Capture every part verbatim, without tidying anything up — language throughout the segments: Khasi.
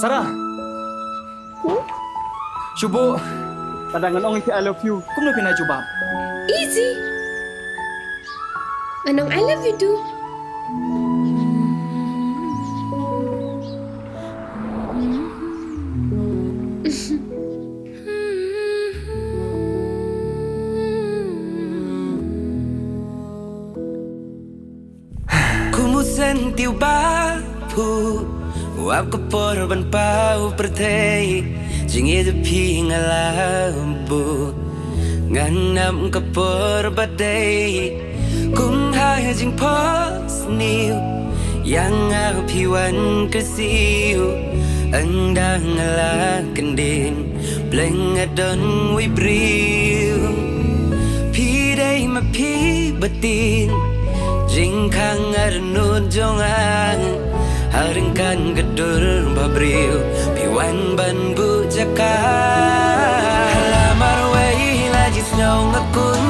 Sarah. Shu buh. Lada ngan ong ïa phi I love you, kumno phin ai jubab? Easy. Ngan ong I love you too. Kum u seng tiew ba phuh, u ap ka por ban paw pyrthei. Jingïeit ïa phi nga la buh, ngan ap ka por ba dei. Kum ha jingphohsniew, ïa nga phi wan kyrsiew. Ynda nga la kyndit, Blei nga don uwei u briew. Phi dei ma phi ba tieng, jingkhang ha dohnud jong nga. Ha ryngkat ka dur ba briew, phi wan ban buh jaka. Ha la marwei la jingsngew nga khun,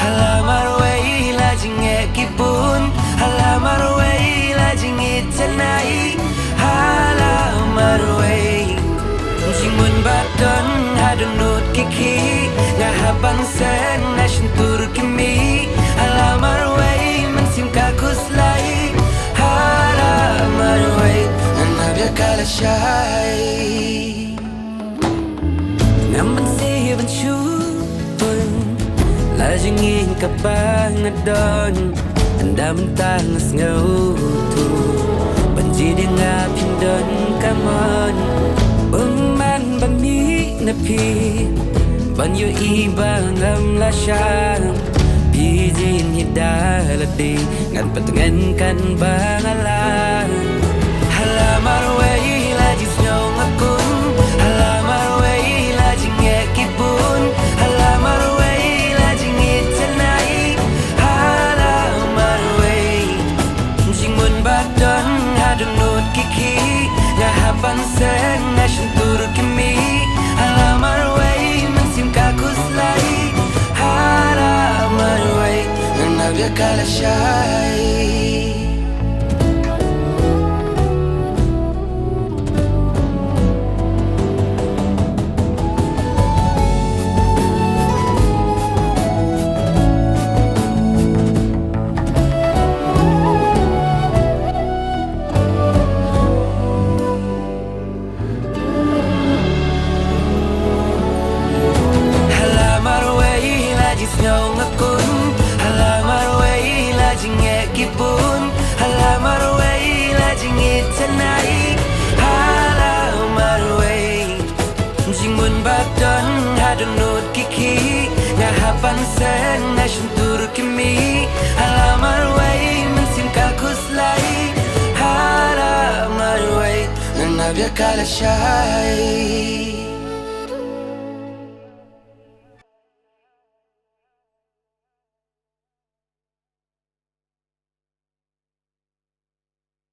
ha la marwei la jingeh ki bun, ha la marwei la jingïeit janai. Ha la marwei, jingmut ba don ha dohnud ki khih, nga hap ban seng na shyntur ki mih. Ha la marwei, mynsiem ka khuslai. Ha la marwei, ngan ap ïa ka lashai. Ngam mynsiem ban shu pun, la jingïeit kaba nga don. Ynda mynta nga sngewthuh, ban jied ïa nga phin don ka mon. Ym man ban mih na phi, ban ïohi ba ngam la shah. Phi jied ïa da lade, ngan pyntngen kan ba nga lah. Ha la marwei la jingsngew nga khun, ha la marwei la jingeh ki bun, ha la marwei la jingïeit janai. Ha la marwei, jingmut ba don ha dohnud ki khih, nga hap ban seng na shyntur ki mih. Ha la marwei, mynsiem ka khuslai. Ha la marwei, ngan ap ïa ka lashai. Ha la marwei la jingsngew nga khun, ha la marwei la jingeh ki bun, ha la marwei la jingïeit janai. Ha la marwei, jingmut ba don ha dohnud ki khih, nga hap ban seng na shyntur ki mih. Ha la marwei, mynsiem ka khuslai. Ha la marwei, ngan ap ïa ka lashai.